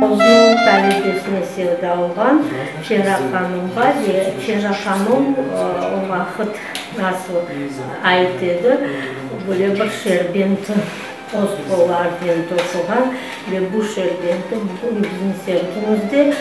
Özüniñ talebesine sevda olğan Fera hanımğa ve Fera hanım o vaqıt nasıl ait edi, böyle bir şerbenti öz qollarınen toquğan ve bu şerbenti bugün bizim sergimizde.